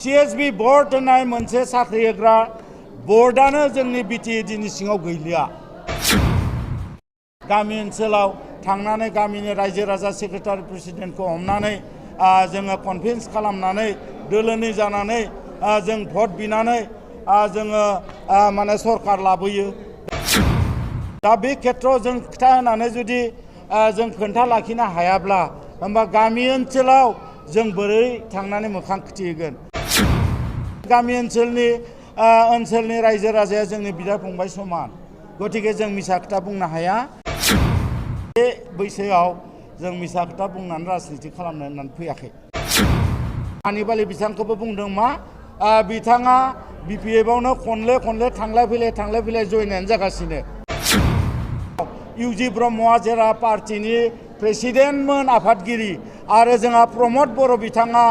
CSB board होननाय मोनसे साख्रि होग्रा बोर्डआनो जोंनि बिटिएडिनि सिङाव गैलिया। गामि ओनसोलाव थांनानै गामिनि रायजो राजा सेक्रेटारि प्रेसिडेन्टखौ हमनानै जोङो कनभिन्स खालामनानै दोलोनि जानानै जों भट बिनानै जोङो माने सरकार लाबोयो। दा बे खेत्रआव जों खोथा होनानै जुदि जों खोन्था लाखिनो हायाब्ला होमबा गामि ओनसोलाव जों बोरै थांनानै मोखां खिथिगोन। गामि ओनसोलनि रायजो राजाया जोंनि बिदा फंबाय समान, गतिके जों मिसा खोथा बुंनो हाया। बे बैसोआव जों मिसा खोथा बुंनानै राजनिति खालामनो होननानै फैयाखै। हानिबालि बिथांखौबो बुंदों मा बिथाङा बिपिएफआवनो खनले थांलाय फैलाय जयनायानो जागासिनो। इउजि ब्रह्मआ जेरा पार्टीनि प्रेसिडेन्टमोन आफादगिरि आरो जोंहा प्रमद बर' बिथाङा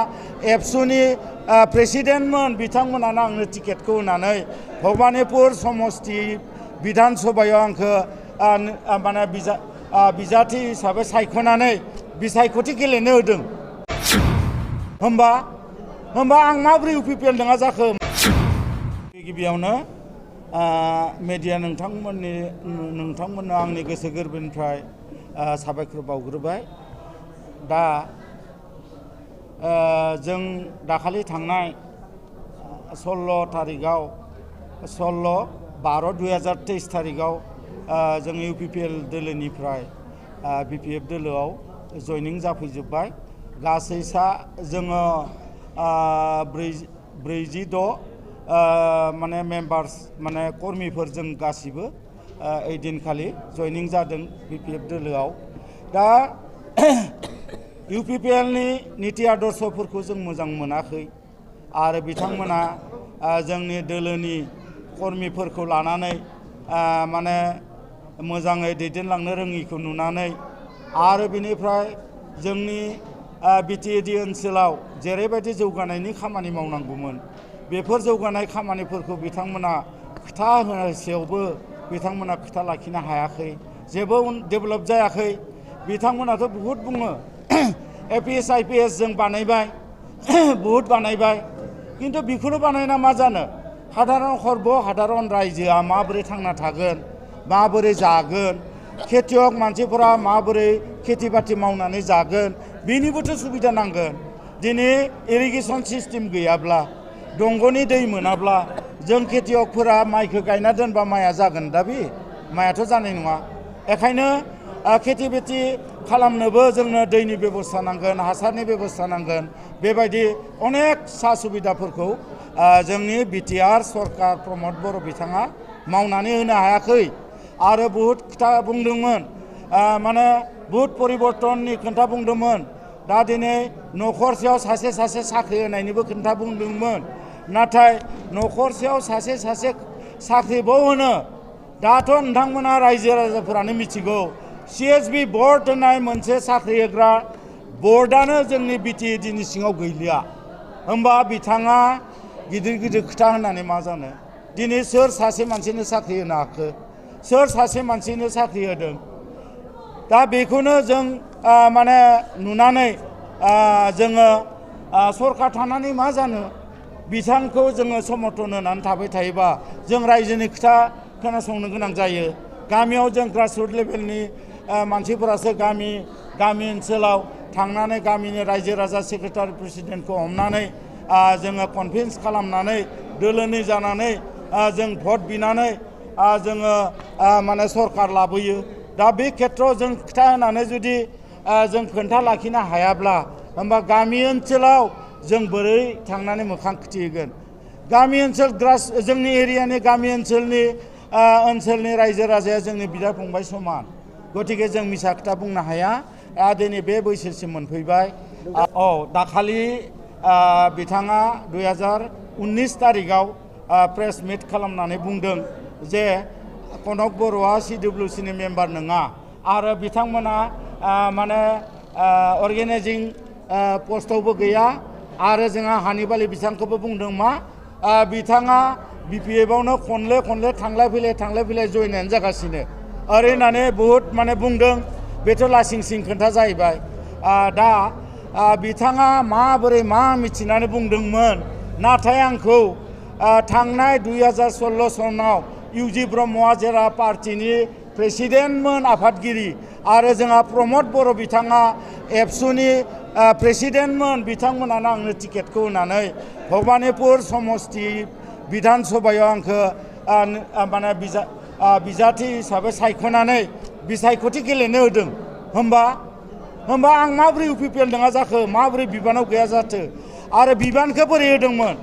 एबसुनि प्रेसिडेन्टमोन, बिथांमोनानो आंनो टिकेटखौ होनानै भबानिपुर समस्ति बिधान सभायाव आंखौ माने बिजाथि हिसाबै सायख'नानै बिसायख'थि गेलेनो होदों। होमबा आं माबोरै इउपिपिएल नङा जाखो। गिबियावनो मेडिया नोंथांमोननो आंनि गोसो गोरबोनिफ्राय साबायखर बावग्रोबाय। दा जों दाखालि थांनाय 16/12/2023 थारिखआव जों इउपिपिएल दोलोनिफ्राय बिपिएफ दोलोआव जयनिं जाफैजोब्बाय। गासै जोङो 46 माने मेम्बार्स माने कर्मिफोर जों गासिबो ओइदिनखालि जयनिं जादों बिपिएफ दोलोआव। दा इउपिपिएलनि नीति आदर्शफोरखौ जों मोजां मोनाखै आरो बिथांमोना जोंनि दोलोनि कर्मिफोरखौ लानानै माने मोजाङै दैदेनलांनो रोङिखौ नुनानै आरो बिनिफ्राय जोंनि बिटिएडि ओनसोलाव जेरैबायदि जौगानायनि खामानि मावनांगौमोन बेफोर जौगानाय खामानिफोरखौ बिथांमोना खोथा होसेयावबो बिथांमोना खोथा लाखिनो हायाखै, जेबो डेभेलप जायाखै। बिथांमोनाथ' बहुद बुङो एपिएस आइपिएस जों बानायबाय बहुद बानायबाय, किन्तु बेखौनो बानायना मा जानो। साधारन साधारन रायजोआ माबोरै थांना थागोन, माबोरै जागोन, खेतियक मानसिफोरा माबोरै खेति बाति मावनानै जागोन, बेनिबोथ' सुबिदा नांगोन। दिनै इरिगेसन सिस्टेम गैयाब्ला, दंग'नि दै मोनाब्ला जों खेतियकफोरा माइखौ गायना दोनबा माइआ जागोन दा बे माइआथ' जानाय नङा। बेखायनो खेति बाति खालामनोबो जोंनो दैनि बेबस्था नांगोन, हासारनि बेबस्था नांगोन। बेबायदि अनेक सा सुबिदाफोरखौ जोंनि बिटिआर सरकार प्रमद बर' बिथाङा मावनानै होनो हायाखै। आरो बहुद खोथा बुंदोंमोन, माने बहुद परिबर्तननि खोथा बुंदोंमोन। दा दिनै न'खरसेयाव सासे साख्रि होनायनिबो खोथा बुंदोंमोन। नाथाय न'खरसेयाव सासे साख्रिबो होनो दाथ' नोंथांमोना रायजो राजाफोरानो मिथिगौ। CSB बोर्ड होननाय मोनसे साख्रि होग्रा बोर्डआनो जोंनि बिटिएडिनि सिङाव गैलिया। होमबा बिथाङा गिदिर खोथा होननानै मा जानो। दिनै सोर सासे मानसिनो साख्रि होनो हाखो, सोर सासे मानसिनो साख्रि होदों। दा बेखौनो जों माने नुनानै जोङो सरकार थानानै मा जानो। बिथांखौ जोङो समर्थन होनानै थाबाय थायोबा जों रायजोनि खोथा खोनासंनो गोनां जायो। गामियाव जों ग्रासरुट लेभेलनि मानसिफोरासो गामि ओनसोलाव थांनानै गामिनि रायजो राजा सेक्रेटारि प्रेसिडेन्टखौ हमनानै जोङो कनभिन्स खालामनानै दोलोनि जानानै जों भट बिनानै जोङो माने सरकार लाबोयो। दा बे खेत्रआव जों खोथा होनानै जुदि जों खोन्था लाखिनो हायाब्ला होमबा गामि ओनसोलाव जों बोरै थांनानै मोखां खिथिगोन। गामि ओनसोल जोंनि एरियानि गामि ओनसोलनि रायजो राजाया जोंनि बिदा फंबाय समान, गतिके जों मिसा खोथा बुंनो हाया। दिनै बे बैसोसिम मोनफैबाय। दाखालि बिथाङा 2019 तारिखआव प्रेस मिट खालामनानै बुंदों जे कनक बर'आ CWCनि मेम्बार नङा आरो बिथांमोना माने अर्गेनाइजिं पस्टआवबो गैया। आरो जोंहा हानिबालि बिथांखौबो बुंदों मा बिथाङा बिपिएफआवनो खनले थांलाय फैलाय जयनायानो जागासिनो ओरै होननानै बहुद माने बुंदों। बेथ' लासिं सिं खोथा जाहैबाय। दा बिथाङा माबोरै मा मिथिनानै बुंदोंमोन नाथाय आंखौ थांनाय 2016 सनाव इउजि ब्रह्मआ जेरा पार्टीनि प्रेसिडेन्टमोन आफादगिरि आरो जोंहा प्रमद बर' बिथाङा एबसुनि प्रेसिडेन्टमोन बिथांमोनानो आंनो टिकेटखौ होनानै भबानिपुर समस्ति बिधान सभायाव आंखौ माने बिजाथि हिसाबै सायख'नानै बिसायख'थि गेलेनो होदों। होमबा आं माबोरै UPPL नङा जाखो, माबोरै बिबानाव गैया जाथो आरो बिबानखौ बोरै होदोंमोन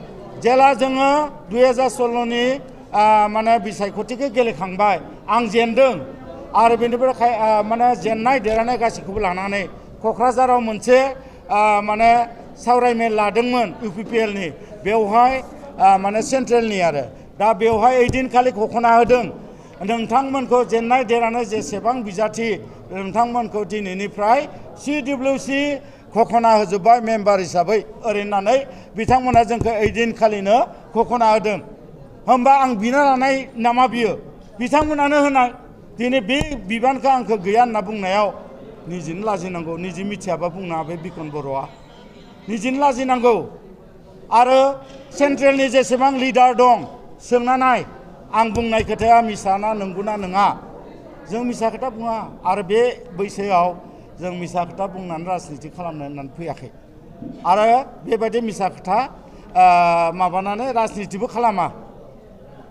जेला जोङो 2016नि माने बिसायख'थिखौ गेलेखांबाय आं जेनदों आरो बेनिफ्राय माने जेननाय देरहानाय गासैखौबो लानानै क'क्राझाराव मोनसे माने सावरायमेल लादोंमोन UPPLनि बेवहाय माने सेन्ट्रेलनि आरो दा बेवहाय ओइदिनखालि घोषणा होदों नोंथांमोनखौ जेननाय देरहानाय जेसेबां बिजाथि नोंथांमोनखौ दिनैनिफ्राय CWC घोषणा होजोब्बाय मेम्बार हिसाबै ओरैनानै बिथांमोना जोंखौ ओइदिनखालिनो घोषणा होदों। होमबा आं बिना लानाय नामा बियो बिथांमोनानो होनाय दिनै बे बिबानखौ आंखौ गैया होनना बुंनायाव निजेनो लाजिनांगौ। निजे मिथियाबा बुंना बे बिकन बर'आ निजेनो लाजिनांगौ। आरो सेन्ट्रेलनि जेसेबां लिडार दं सोंना नाय आं बुंनाय खोथाया मिसाना नंगौना नङा। जों मिसा खोथा बुङा आरो बे बैसोआव जों मिसा खोथा बुंनानै राजनिति खालामनो होननानै फैयाखै आरो बेबायदि मिसा खोथा माबानानै राजनितिबो खालामा।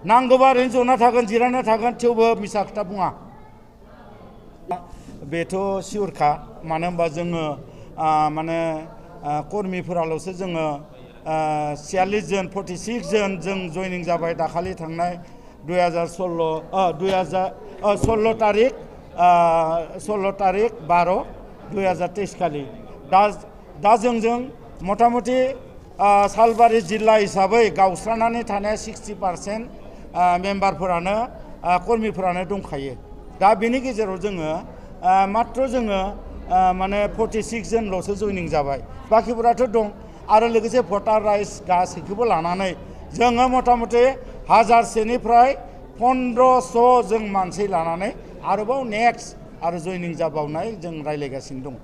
नांगौबा ओरैनो जना थागोन जिरायना थागोन थेवबो मिसा खोथा बुङा। बेथ' सिउरखा मानो होनबा जोङो माने कर्मिफोराल'सो जोङो 46 जन 46 जन जों जइनिं जाबाय दाखालि थांनाय 16 तारिख 12 2023 खालि दा जोंजों मथा मथि सालबारि जिल्ला हिसाबै गावस्रानानै थानाय 60% मेम्बारफोरानो कर्मिफोरानो दंखायो। दा बेनि गेजेराव जोङो मात्र जोङो माने 46 जनल'सो जइनिं जाबाय बाखिफोराथ' दं आरो लोगोसे भटार राइट्स गासैखौबो लानानै जोङो मथा मथि 1000सेनिफ्राय 1500 जों मानसि लानानै आरोबाव नेक्स्ट आरो जइनिं जाबावनाय जों रायज्लायगासिनो दं।